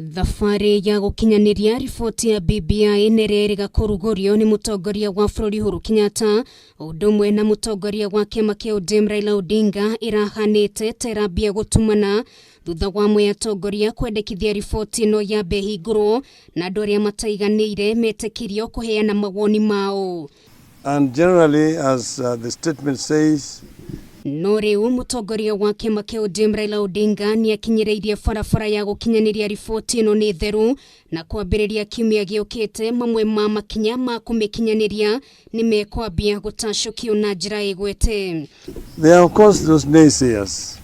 Thabarĩ ya gũkinyanĩria riboti ya BBI nĩrĩrĩga kũrugũrio nĩ mũtongoria wa bũrũri Uhuru Kenyatta ũndũ ũmwe na mũtongoria wa kĩama kĩa ODM Raila Odinga ĩrahanĩte ta ĩrambia gũtumana thutha wa amwe atongoria kwendekithia riboti ĩno yambe ĩhingũrwo na andũ arĩa mataiganĩire metĩkĩrio kũheana mawoni mao. And generally, as the statement says, No rĩu mũtongoria wa kĩama kĩa ODM Raila Odinga nĩakinyĩrĩirie barabara ya gũkinyanĩria riboti ĩno nĩ theru na kwambĩrĩria kiumia gĩũkĩte mamwe ma makinya ma kũmĩkinyanĩria nĩ mekwambia gũtacũkio na njĩra ĩgwete. There are of course those naysayers,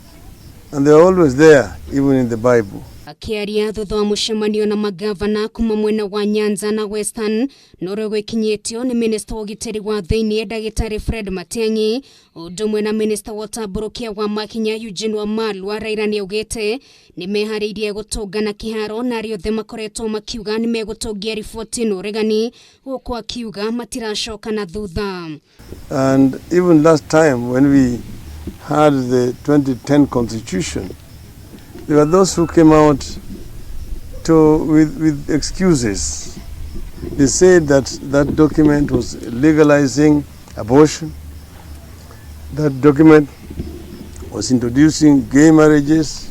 and they are always there, even in the Bible. Akĩaria thutha wa mũcemanio na magavana kuma mwena wa Nyanza na Western na ũrĩa gwĩkinyĩtio nĩ minista wa ũgitĩri wa thĩinĩ ndagĩtarĩ Fred Matiang'i ũndũ ũmwe na minista wa ũtambũrũkia wa makinya Eugene Wamalwa. Raila nĩaugĩte nĩ meharĩirie gũtũngana kĩharo na arĩa othe makoretwo makiuga nĩ megũtũngia riboti ĩno ũregani gũkũ akiuga matiracoka na thutha. And even last time when we had the 2010 constitution, there were those who came out with excuses. They said that that document was legalizing abortion, that document was introducing gay marriages,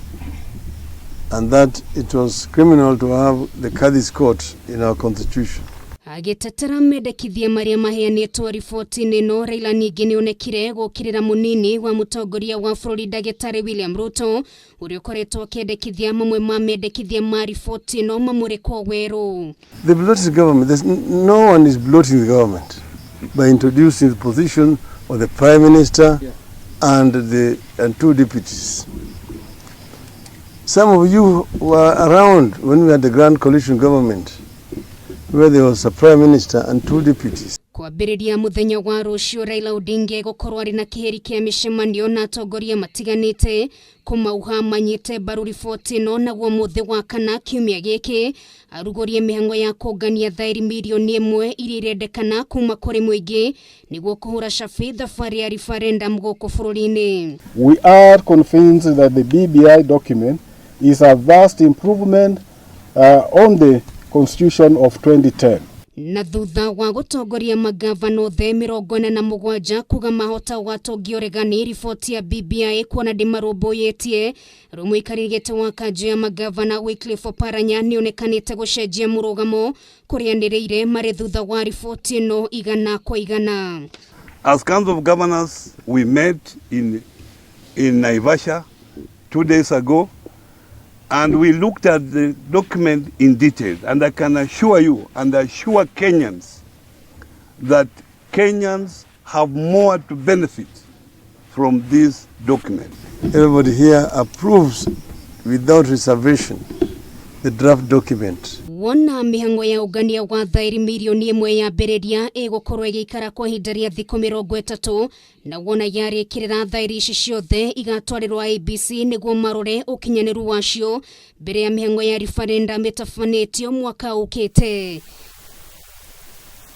and that it was criminal to have the Kadhi's court in our constitution. Agĩtetera mendekithia marĩa maheanĩtwo riboti-inĩ ĩno, Raila ningĩ nĩonekire gũkĩrĩra mũnini wa mũtongoria wa bũrũri ndagĩtarĩ William Ruto ũrĩa ũkoretwo akĩendekithia mamwe ma mendekithia ma riboti ĩno mamũrĩkwo werũ. The bloated government, no one is bloating the government by introducing the position of the Prime Minister and two deputies. Some of you were around when we had the Grand Coalition government, where there was a Prime Minister and two deputies. Kwambĩrĩria mũthenya wa rũciũ, Raila Odinga egũkorwo arĩ na kĩhĩri kĩa mĩcemanio na atongoria matiganĩte kũmauha manyite mbaru riboti ĩno, naguo mũthĩ wa kana kiumia gĩkĩ arugũrie mĩhang'o ya kũngania thaĩri 1 mirioni iria irendekana kuma kũrĩ mũingĩ nĩguo kũhũra cabi thabarĩ ya referendum gũkũ bũrũri-inĩ. We are convinced that the BBI document is a vast improvement on the Constitution of 2010. Na thutha wa gũtongoria magavana othe 47 kuga mahota gwatongia ũregani riboti ya BBI kuona ndĩmarũmbũyĩtie, rĩu mũikarĩri gĩtĩ wa kanjũ ya magavana Wycliffe Oparanya nĩonekanĩte gũcenjia mũrũgamo kũrĩa anĩrĩire marĩ thutha wa riboti ĩno 100%. As Council of Governors, we met in Naivasha 2 days ago and we looked at the document in detail. And I can assure you and assure Kenyans that Kenyans have more to benefit from this document. Everybody here approves without reservation the draft document. Wona mĩhang'o ya ũngania wa thaĩri 1 mirioni yambĩrĩria ĩgũkorwo ĩgĩikara kwa ihinda rĩa thikũ 30 na wona yarĩkĩrĩra thaĩri ici ciothe igatwarĩrwo IEBC nĩguo marore ũkinyanĩru wacio mbere ya mĩhang'o ya referendum ĩtabanĩtio mwaka ũkĩte.